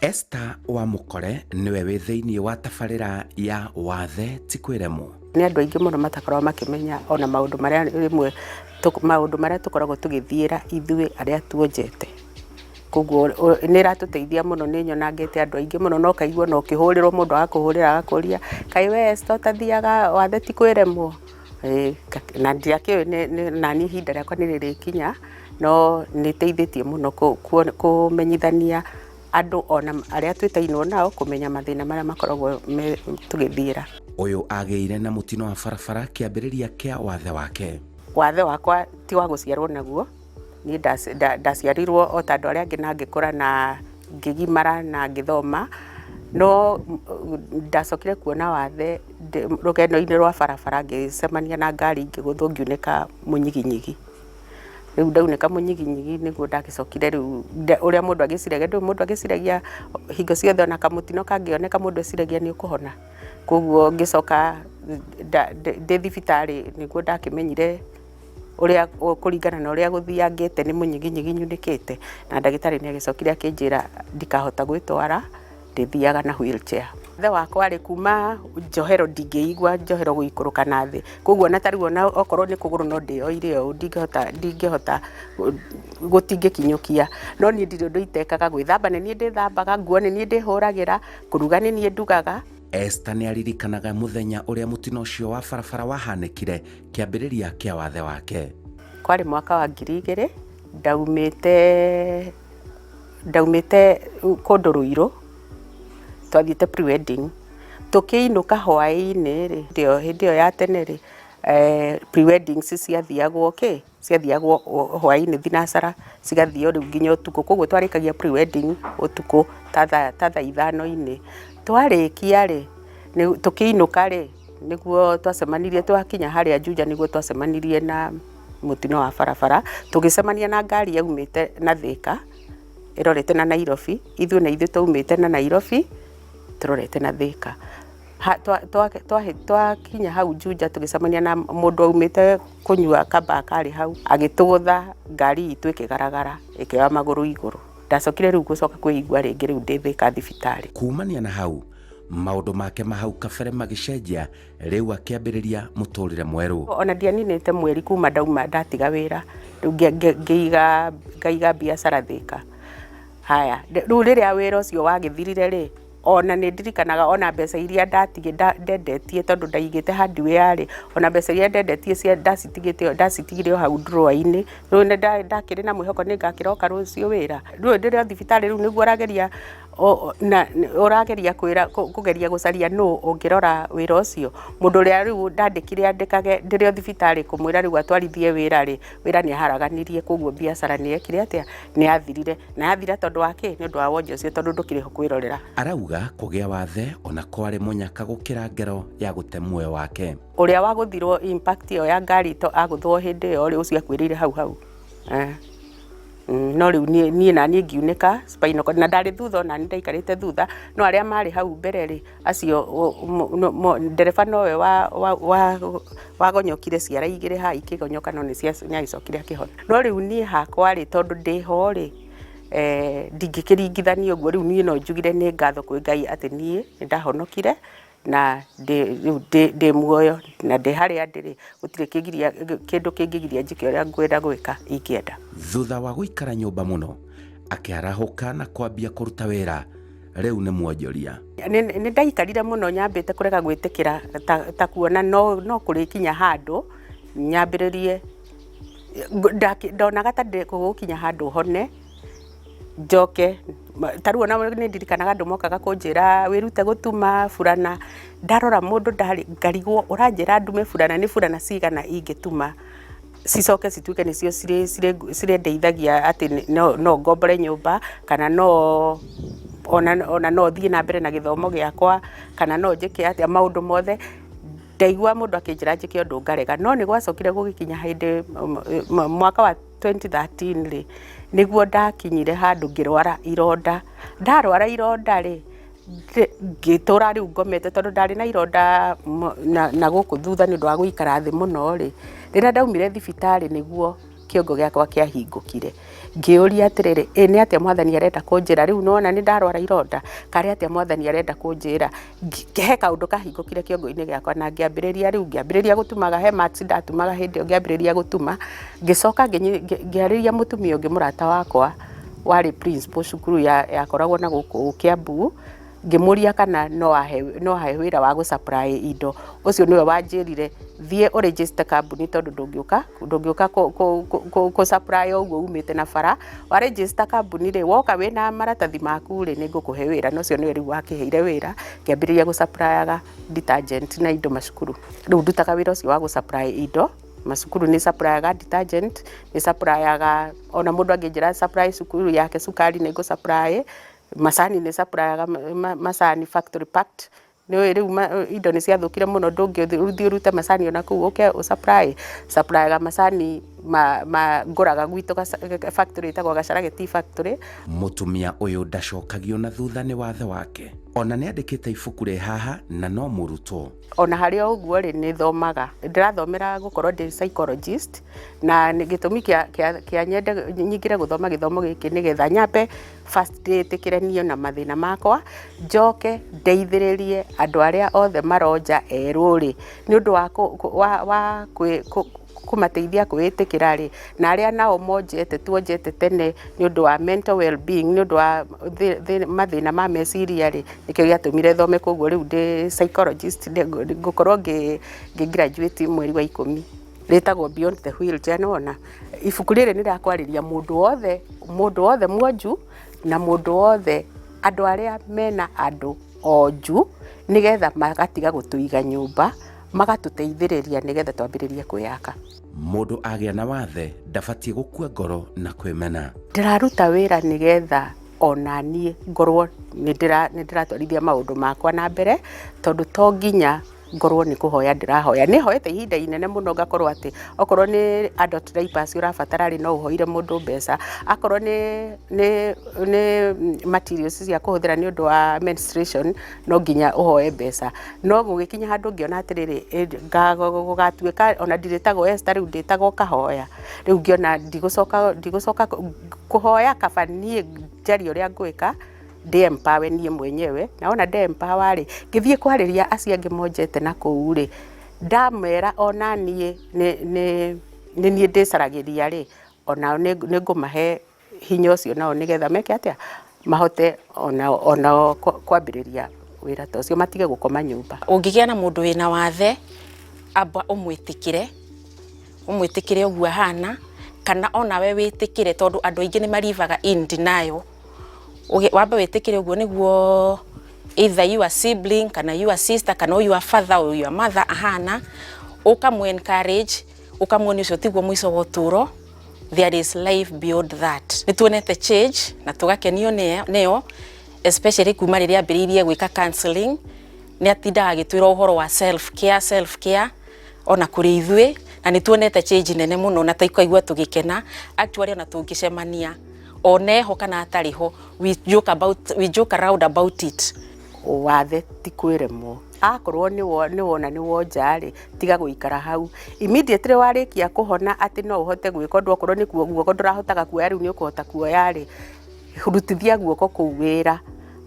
Esther wa Mũkore nĩwe wĩ thĩinĩ wa tabarĩra ya Wathe ti Kwĩremwo. Nĩ andũ aingĩ mũno matakoragwo makĩmenya ona maũndũ marĩa rĩmwe maũndũ marĩa tũkoragwo tũgĩthiĩra ithuĩ arĩa tuonjete. Koguo nĩ ĩratũteithia mũno, nĩ nyonangĩte andũ aingĩ mũno na ũkaigua ona ũkĩhũrĩrwo mũndũ agakũhũrĩra agakũria, kaĩ we Esther ũtathiaga wathe ti kwĩremwo? Ĩĩ na ndiakĩũĩ naniĩ ihinda rĩakwa nĩ rĩrĩkinya, no nĩ ĩteithĩtie mũno kũmenyithania andũ ona arĩa twĩtainwo nao kũmenya mathĩna marĩa makoragwo tũgĩthiĩra. Ũyũ agĩire na mũtino wa barabara kĩambĩrĩria kĩa wathe wake. Wathe wakwa ti wa gũciarwo naguo, niĩ ndaciarirwo o ta andũ arĩa angĩ na ngĩkũra na ngĩgimara na ngĩthoma, no ndacokire kuona wathe rũgendo-inĩ rwa barabara ngĩcemania na ngari ngĩgũthwo ngiunĩka mũnyiginyigi. Rĩu ndaunĩka mũnyiginyigi nĩguo ndagĩcokire rĩu ũrĩa mũndũ agĩciragia, ndũĩ mũndũ agĩciragia hingo ciothe ona kamũtino kangĩoneka mũndũ eciragia nĩ ũkũhona. Koguo ngĩcoka ndĩ thibitarĩ nĩguo ndakĩmenyire ũrĩa kũringana na ũrĩa gũthiangĩte nĩ mũnyiginyigi nyunĩkĩte, na ndagĩtarĩ nĩ agĩcokire akĩnjĩra ndikahota gwĩtwara, ndĩthiaga na wheelchair. Wathe wakwa rĩ, kuma njohero ndingĩigua njohero gũikũrũka na thĩ, koguo ona ta rĩu ona okorwo nĩ kũgũrũ no ndĩyoire ũũ ndingĩhota ndingĩhota gũtingĩkinyũkia, no niĩ ndirĩ ũndũ itekaga, gwĩthamba nĩ niĩ ndĩthambaga, nguo nĩ niĩ ndĩhũragĩra, kũruga nĩ niĩ ndugaga. Esther nĩ aririkanaga mũthenya ũrĩa mũtino ũcio wa barabara wahanĩkire, kĩambĩrĩria kĩa wathe wake. Kwarĩ mwaka wa 2000, ndaumĩte ndaumĩte kũndũ Ruiru, twathiĩte pre-wedding, tũkĩinũka hwaĩ-inĩ rĩ, hĩndĩ ĩyo ya tene rĩ, pre-weddings ciathiagwo kĩ, ciathiagwo hwaĩ-inĩ thinacara, cigathio rĩu nginya ũtukũ, koguo twarĩkagia pre-wedding ũtukũ ta thaa ithano-inĩ. Twarĩkia rĩ, tũkĩinũka rĩ, nĩguo twacemanirie twakinya harĩa Juja nĩguo twacemanirie na mũtino wa barabara, tũgĩcemania na ngari yaumĩte na Thĩka ĩrorete na Nairobi, ithuĩ na ithuĩ twaumĩte na Nairobi tũrorete na Thĩka. Twakinya hau Juja tũgĩcemania na mũndũ waumĩte kũnyua kaba karĩ hau, agĩtũgũtha ngari itũ ĩkĩgaragara ĩkĩoya magũrũ igũrũ. Ndacokire rĩu gũcoka kwĩigua rĩngĩ rĩu ndĩ Thĩka thibitarĩ. Kumania na hau, maũndũ make ma hau kabere magĩcenjia, rĩu akĩambĩrĩria mũtũrĩre mwerũ. Ona ndianinĩte mweri kuma ndauma ndatiga wĩra, rĩu ngĩiga ngaiga biacara Thĩka. Haya, rĩu rĩrĩa wĩra ũcio wagĩthirire rĩ, ona nĩ ndirikanaga ona mbeca iria ndendetie tondũ ndaigĩte hardware rĩ, ona mbeca iria ndendetie ndacitigĩte ndacitigire o hau drawer-inĩ, rĩu nĩ ndakĩrĩ na mwĩhoko nĩ ngakĩroka rũciũ wĩra. Rĩu ndĩrĩ o thibitarĩ rĩu nĩguo ũrageria na ũrageria kwĩra kũgeria gũcaria nũ ũngĩrora wĩra ũcio. Mũndũ ũrĩa rĩu ndandĩkire andĩkage ndĩrĩ o thibitarĩ kũmwĩra rĩu atwarithie wĩra rĩ, wĩra nĩ aharaganirie koguo biacara nĩ yekire atĩa, nĩ yathirire. Na yathira tondũ wa kĩ? Nĩ ũndũ wa wonje ũcio tondũ ndũkĩrĩ ho kwĩrorera. Arauga kũgĩa wathe ona kwarĩ mũnyaka gũkĩra ngero ya gũte muoyo wake. Ũrĩa wagũthirwo impact ĩyo ya ngari to agũthwo hĩndĩ ĩyo rĩ, ũcio akuĩrĩire hau hau. No rĩu niĩ naniĩ ngiunĩka spinal cord, na ndarĩ thutha onaniĩ ndaikarĩte thutha, no arĩa marĩ hau mbere rĩ, acio ndereba nowe wagonyokire ciara igĩrĩ haha ikĩgonyoka no nĩ agĩcokire akĩhona. No rĩu niĩ hakwa rĩ, tondũ ndĩho rĩ, ndingĩkĩringithania ũguo, rĩu niĩ no njugire nĩ ngatho kwĩ Ngai atĩ niĩ nĩ ndahonokire na rĩu ndĩ muoyo na ndĩ harĩa ndĩ rĩ, gũtirĩ kĩndũ kĩngĩgiria njĩke ũrĩa ngwenda gwĩka ingĩenda. Thutha wa gũikara nyũmba mũno, akĩarahũka na kwambia kũruta wĩra, rĩu nĩ mwonjoria. Nĩ ndaikarire mũno nyambĩte kũrega gwĩtĩkĩra ta kuona no kũrĩkinya handũ nyambĩrĩrie, ndonaga ta gũgũkinya handũ hone njoke, ta rĩu ona nĩ ndirikanaga andũ mokaga kũnjĩra wĩrute gũtuma burana, ndarora mũndũ ngarigwo ũranjĩra ndume burana, nĩ burana cigana ingĩtuma cicoke cituĩke nĩcio cirĩndeithagia atĩ no ngombore nyũmba kana no ona no thiĩ na mbere na gĩthomo gĩakwa kana no njĩke atĩa, maũndũ mothe ndaigua mũndũ akĩnjĩra njĩke ũndũ ngarega. No nĩ gwacokire gũgĩkinya hĩndĩ mwaka wa 2013 rĩ, nĩguo ndakinyire handũ ngĩrwara ironda. Ndarwara ironda rĩ, ngĩtũra rĩu ngomete tondũ ndarĩ na ironda na gũkũ thutha nĩ ũndũ wa gũikara thĩ mũno rĩ, rĩrĩa ndaumire thibitarĩ nĩguo kĩongo gĩakwa kĩahingũkire. Ngĩũria atĩrĩrĩ, ĩ nĩ atĩa Mwathani arenda kũnjĩra? Rĩu nĩwona nĩ ndarwara ironda, karĩ atĩa Mwathani arenda kũnjĩra? He kaũndũ kahingũkire kĩongo-inĩ gĩakwa na ngĩambĩrĩria rĩu ngĩambĩrĩria gũtumaga, he mats ndatumaga hĩndĩ ĩyo ngĩambĩrĩria gũtuma. Ngĩcoka ngĩarĩria mũtumia ũngĩ mũrata wakwa warĩ principal cukuru yakoragwo na gũkũ Kiambu, ngĩmũria kana no ahe wĩra wa gũ supply indo. Ũcio nĩwe wanjĩrire thiĩ ũ register kambuni tondũ ndũngĩũka kũ supply o ũguo umĩte na bara. Wa register kambuni rĩ, woka wĩna maratathi maku rĩ, nĩngũkũhe wĩra. Na ũcio nĩwe rĩu wakĩheire wĩra, ngĩambĩrĩria gũ supplyaga detergent na indo macukuru. Rĩu ndutaga wĩra ũcio wa gũ supply indo macukuru, nĩ supplyaga detergent, nĩ supplyaga ona mũndũ angĩnjĩra supply cukuru yake cukari nĩ ngũ supply, macani nĩ supplyaga macani factory packed. Nĩũĩ rĩu indo nĩ ciathũkire mũno, ndũngĩthiĩ ũrute macani ona kũu ũke ũ supply. Supplyaga macani ma ngũraga gwitũ factory ĩtagwo Gacharage Tea Factory. Mũtumia ũyũ ndacokagio na thutha nĩ wathe wake. Ona nĩ andĩkĩte ibuku rĩ haha na no mũrutwo. Ona harĩ o ũguo rĩ, nĩ thomaga, ndĩrathomera gũkorwo ndĩ psychologist, na gĩtũmi kĩa nyende nyingĩre gũthoma gĩthomo gĩkĩ nĩgetha nyambe first ndĩĩtĩkĩre niĩ na mathĩna makwa, njoke ndeithĩrĩrie andũ arĩa othe maronja erũ rĩ, nĩ ũndũ wa kũmateithia kwĩĩtĩkĩra rĩ, na arĩa nao monjete tuonjete tene nĩ ũndũ wa mental well being, nĩ ũndũ wa mathĩna ma meciria rĩ, nĩkĩo gĩatũmire thome. Koguo rĩu ndĩ psychologist, ngũkorwo ngĩ graduate mweri wa 10. Rĩtagwo Beyond the Wheelchair. Nĩwona ibuku rĩrĩ nĩ rĩa kwarĩria mũndũ wothe mwonju na mũndũ wothe, andũ arĩa mena andũ onju, nĩgetha magatiga gũtũiga nyũmba, magatũteithĩrĩria nĩgetha twambĩrĩrie kwĩyaka. Mũndũ agĩa na wathe ndabatiĩ gũkua ngoro na kwĩmena. Ndĩraruta wĩra nĩgetha ona niĩ ngorwo nĩ ndĩratwarithia maũndũ makwa na mbere, tondũ to nginya ngorwo nĩ kũhoya ndĩrahoya. Nĩ hoete ihinda inene mũno, ngakorwo atĩ okorwo nĩ adult diapers ũrabatara rĩ, no ũhoire mũndũ mbeca, akorwo nĩ materials cia kũhũthĩra nĩ ũndũ wa menstruation, no nginya ũhoe mbeca. No gũgĩkinya handũ ngĩona atĩrĩrĩ, gũgatuĩka ona ndirĩtagwo Esther rĩu, ndĩtagwo Kahoya. Rĩu ngĩona ndigũcoka kũhoya, kaba niĩ njarie ũrĩa ngwĩka ndĩ empower niĩ mwenyewe. Na wona nde empower rĩ, ngĩthiĩ kwarĩria acio angĩ monjete na kũu rĩ, ndamera ona niĩ nĩ niĩ ndĩcaragĩria rĩ, onao nĩ ngũmahe hinya ũcio nao nĩgetha meke atĩa, mahote onao kwambĩrĩria wĩra ta ũcio, matige gũkoma nyũmba. Ũngĩgĩa na mũndũ wĩna wathe, amba ũmwĩtĩkĩre, ũmwĩtĩkĩre ũguo ahana, kana onawe wĩtĩkĩre, tondũ andũ aingĩ nĩ marivaga in denial. Wambe wĩtĩkĩre ũguo nĩguo either your sibling kana your sister kana your father or your mother ahana, ũkamũ encourage, ũkamuonia ũcio tiguo mũico wa ũtũũro, there is life beyond that. Nĩ tuonete change na tũgakenio nĩyo, especially kuma rĩrĩa ambĩrĩirie gwĩka counseling. Nĩ atindaga agĩtwĩra ũhoro wa self care, self care ona kũrĩ ithuĩ, na nĩ tuonete change nene mũno na tũkaigua tũgĩkena. Actually, ona tũngĩcemania oneho kana atarĩ ho, we joke around about it. Wathe ti kwĩremwo. Akorwo nĩ wona nĩ wonja rĩ, tiga gũikara hau. Immediately warĩkia kũhona atĩ no ũhote gwĩka ũndũ, okorwo nĩ guoko ndũrahotaga kuoya, rĩu nĩ ũkũhota kuoya rĩ, rutithia guoko kũu wĩra.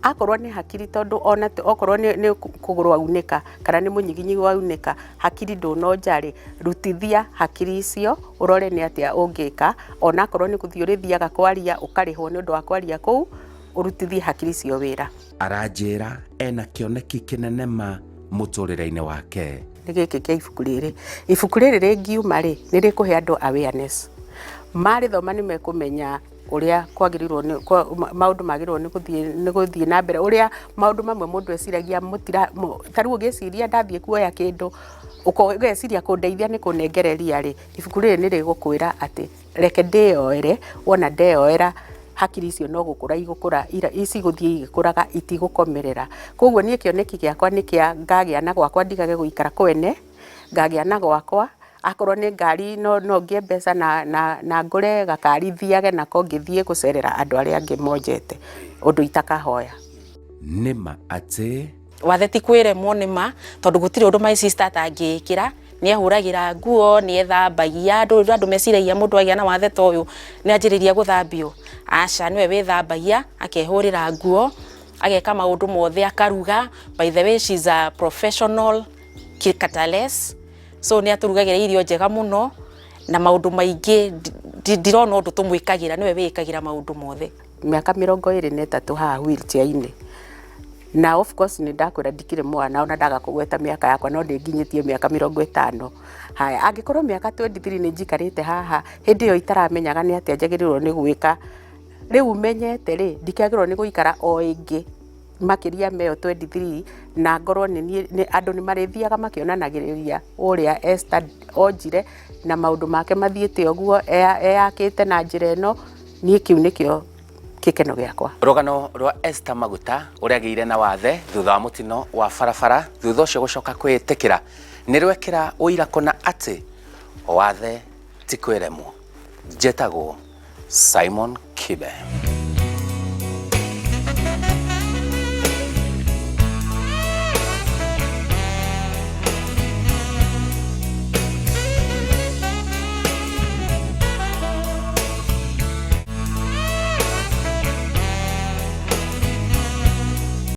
Akorwo nĩ hakiri, tondũ ona okorwo nĩ kũgũrũ waunĩka kana nĩ mũnyiginyigi waunĩka, hakiri ndũnonja rĩ, rutithia hakiri icio, ũrore nĩ atĩa ũngĩka. Ona akorwo nĩ gũthiĩ ũrĩthiaga kwaria, ũkarĩhwo nĩ ũndũ wa kwaria kũu, ũrutithie hakiri icio wĩra. Aranjĩra ena kĩoneki kĩnene ma mũtũrĩre-inĩ wake. Nĩ gĩkĩ kĩa ibuku rĩrĩ. Ibuku rĩrĩ rĩngiuma rĩ, nĩ rĩkũhe andũ awareness. Marĩthoma nĩ mekũmenya ũrĩa kwagĩrĩirwo nĩ maũndũ magĩrĩirwo nĩ gũthiĩ na mbere, ũrĩa maũndũ mamwe mũndũ eciragia mũtira. Ta rĩu ũgĩciria ndathiĩ kuoya kĩndũ, ũgeciria kũndeithia nĩ kũnengereria rĩ, ibuku rĩrĩ nĩ rĩgũkwĩra atĩ reke ndĩyoere. Wona ndeyoera, hakiri icio no gũkũra igũkũra, cigũthiĩ igĩkũraga, itigũkomerera. Koguo niĩ kĩoneki gĩakwa nĩ kĩa ngagĩa na gwakwa, ndigage gũikara kwene, ngagĩa na gwakwa. Akorwo nĩ ngari, no ngĩe mbeca na ngũre gakari thiage nako ngĩthiĩ gũcerera andũ arĩa angĩ monjete ũndũ itakahoya. Nĩma atĩ wathe ti kwĩremwo. Nĩ ma, tondũ gũtirĩ ũndũ my sister atangĩĩkĩra. Nĩ ehũragĩra nguo, nĩ ethambagia. Andũ meciragia mũndũ agĩa na wathe ta ũyũ nĩ anjĩrĩria gũthambio. Aca, nĩwe wĩthambagia, akehũrĩra nguo, ageka maũndũ mothe, akaruga. By the way, she's a professional cateress, so nĩ atũrugagĩra irio njega mũno na maũndũ maingĩ. Ndirona ũndũ tũmwĩkagĩra, nĩwe wĩĩkagĩra maũndũ mothe. Mĩaka 23 haha wheelchair-inĩ, na of course nĩ ndakwĩra ndikĩrĩ mwana, ona ndaga kũgweta mĩaka yakwa, no nĩ nginyĩtie mĩaka 50. Haya, angĩkorwo mĩaka 23 nĩ njikarĩte haha, hĩndĩ ĩyo itaramenyaga nĩ atĩa njagĩrĩirwo nĩ gwĩka, rĩu menyete rĩ, ndikĩagĩrĩirwo nĩ gũikara o ĩngĩ makĩria meyo 23, na ngorwo nĩ niĩ andũ nĩ marĩthiaga makĩonanagĩrĩria ũrĩa Esther onjire na maũndũ make mathiĩte ũguo eyakĩte na njĩra ĩno. Niĩ kĩu nĩkĩo gĩkeno gĩakwa. Rũgano rwa Esther Maguta, ũrĩa agĩire na wathe thutha wa mũtino wa barabara, thutha ũcio gũcoka kwĩĩtĩkĩra, nĩ rwekĩra ũira kũna atĩ wathe ti kwĩremwo. Njĩtagwo Simon Kibe.